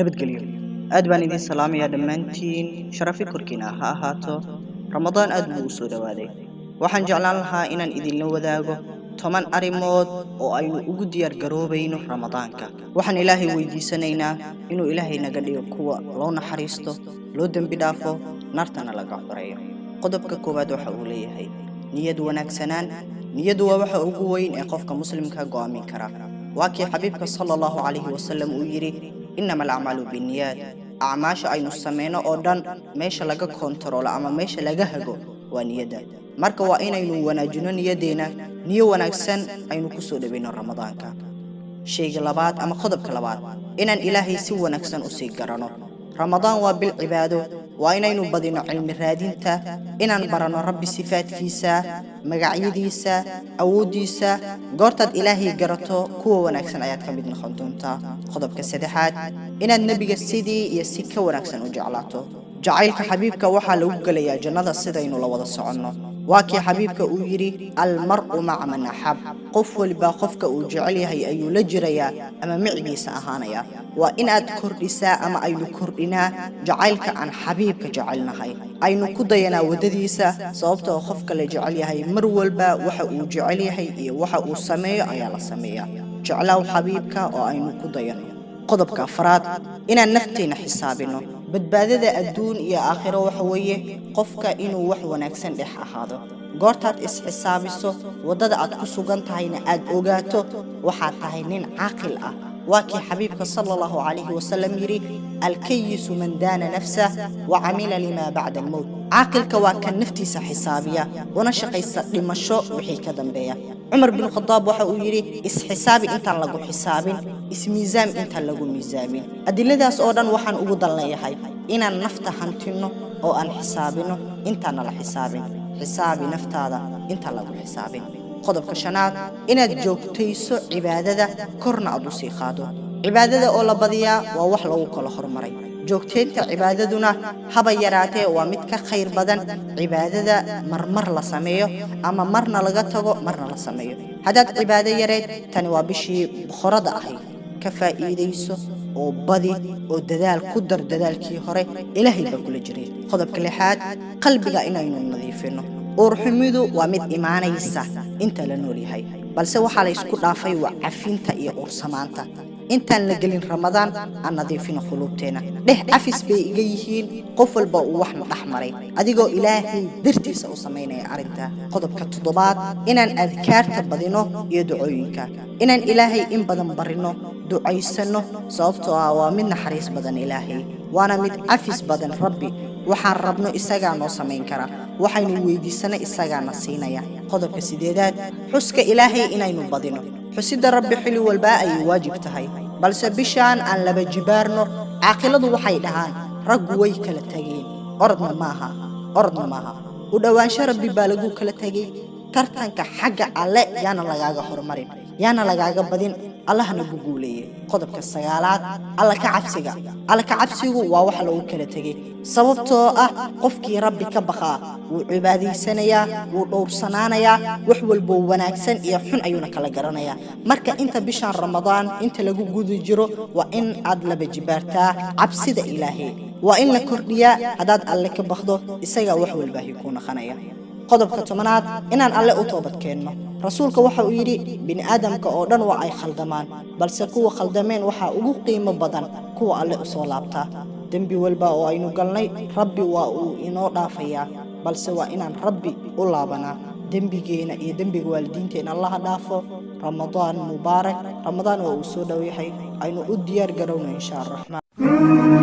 Nabadgelyo. Aad baan idiin salaamayaa dhammaantiin, sharafi korkiina ha ahaato. Ramadaan aad buu u soo dhowaaday. Waxaan jeclaan lahaa inaan idinla wadaago 10 arrimood oo aynu ugu diyaar garoobayno Ramadaanka. Waxaan Ilaahay weydiisanaynaa inuu Ilaahay naga dhigo kuwa loo naxariisto, loo dembi dhaafo, naartana laga xoreeyo. Qodobka koowaad waxa uu leeyahay niyad wanaagsanaan. Niyadu waa waxa ugu weyn ee qofka muslimka go'aamin kara. Waa kii xabiibka sallallahu calayhi wasallam uu yidhi: "Innama alacmaalu binniyaat." Acmaasha aynu sameyno oo dhan meesha laga kontaroolo ama meesha laga hago waa niyadda. Marka waa inaynu wanaajino niyaddeena, niyo wanaagsan aynu ku soo dhaweyno Ramadaanka. Shayga labaad ama qodobka labaad, inaan Ilaahay si wanaagsan usii garano. Ramadaan waa bil cibaado. Waa inaynu badino cilmi raadinta, inaan baranno Rabbi sifaadkiisa, magacyadiisa, awooddiisa. Goortaad Ilaahay garato, kuwa wanaagsan ayaad ka mid noqon doontaa. Qodobka saddexaad, inaad nebiga sidii iyo si ka wanaagsan u jeclaato. Jacaylka xabiibka waxaa lagu gelayaa jannada, sidaynu la wada soconno. Waa kii xabiibka uu yidhi: "Almar'u maca man axab." Qof walba qofka uu jecel yahay ayuu la jirayaa ama micigiisa ahaanaya. Waa inaad kordhisaa ama aynu kordhinaa jacaylka aan xabiibka jecelnahay, aynu ku dayanaa waddadiisa, sababtoo qofka la jecel yahay mar walba waxa uu jecel yahay iyo waxa uu sameeyo ayaa la sameeyaa. Jeclaaw xabiibka oo aynu ku dayano. Qodobka afraad, inaan nafteenna xisaabino. Badbaadada adduun iyo aakhiro waxa weeye qofka inuu wax wanaagsan dhex ahaado. Goortaad is-xisaabiso, waddada aad ku sugan tahayna aad ogaato, waxaad tahay nin caaqil ah. Waa kii xabiibka sallallahu calayhi wasalam yidhi: "Alkayisu man daana nafsah wa camila limaa bacda almowt." Caaqilka waa kan naftiisa xisaabiya una shaqaysta dhimasho wixii ka dambeeya. Cumar bin Khadaab waxa uu yidhi: "Isxisaabi intaan lagu xisaabin, ismiisaam intaan lagu miisaamin." Adiladaas oo dhan waxaan ugu dan leeyahay inaan nafta hantinno oo aan xisaabino intaana la xisaabin. Xisaabi naftaada intaan lagu xisaabin. Qodobka shanaad, inaad joogtayso cibaadada, korna aad u sii qaado. Cibaadada oo la badiyaa waa wax lagu kala hormaray. Joogtaynta cibaadaduna haba yaraatee waa mid ka khayr badan cibaadada marmar la sameeyo ama marna laga tago, marna la sameeyo. Haddaad cibaado yareed, tani waa bishii boqorada ahayd. Ka faa'iidayso oo badi oo dadaal ku dar dadaalkii hore. Ilaahay baa kula jiray. Qodobka lixaad, qalbiga inaynu nadiifino. Uurxumidu waa mid imaanaysa inta la nool yahay, balse waxaa la isku dhaafay waa cafinta iyo uursamaanta. Intaan la gelin Ramadaan, aan nadiifino quluubteena. Dheh: "Cafis bay iga yihiin qof walba uu waxna dhex maray," adigoo Ilaahay dartiisa u samaynaya arrinta. Qodobka toddobaad, inaan adkaarta badino iyo ducooyinka, inaan Ilaahay in badan barino, ducaysanno, sababtoo ah waa mid naxariis badan Ilaahay, waana mid cafis badan. Rabbi waxaan rabno isagaa noo samayn kara, waxaynu weydiisana isagaana siinaya. Qodobka sideedaad, xuska Ilaahay inaynu badino. Xusidda Rabbi xilli walbaa ayay waajib tahay, balse bishaan aan laba jibaarno. Caaqiladu waxay dhahaan: "Raggu way kala tageen, orodna maaha, orodna maaha, u dhowaansho Rabbi baa lagu kala tegey." Tartanka xagga Alle yaana lagaaga horumarin, yaana lagaaga badin. Allahna ku guuleeyey. Qodobka sagaalaad, Alla ka cabsiga. Alla ka cabsigu waa wax lagu kala tegey, sababtoo ah qofkii Rabbi ka baqaa wuu cibaadaysanayaa, wuu dhowrsanaanayaa, wax walboo wanaagsan iyo xun ayuuna kala garanayaa. Marka inta bishaan Ramadaan inta lagu guda jiro, waa in aad laba jibaartaa cabsida Ilaahay, waa in la kordhiyaa. Haddaad Alle ka baqdo, isagaa wax walbaahi kuu naqanaya. Qodobka 10aad, inaan Alle u toobad keenno. Rasuulka waxa uu yidhi: "Bini aadamka oo dhan waa ay khaldamaan, balse kuwa khaldameen waxaa ugu qiimo badan kuwa Alle u soo laabtaa." Dembi walba oo aynu galnay, Rabbi waa uu inoo dhaafayaa, balse waa inaan Rabbi u laabanaa. Dembigeena iyo dembiga waalidiinteena Allaha dhaafo. Ramadaan mubaarak. Ramadaan waa uu soo dhow yahay, aynu u diyaar garowno insha Araxmaan.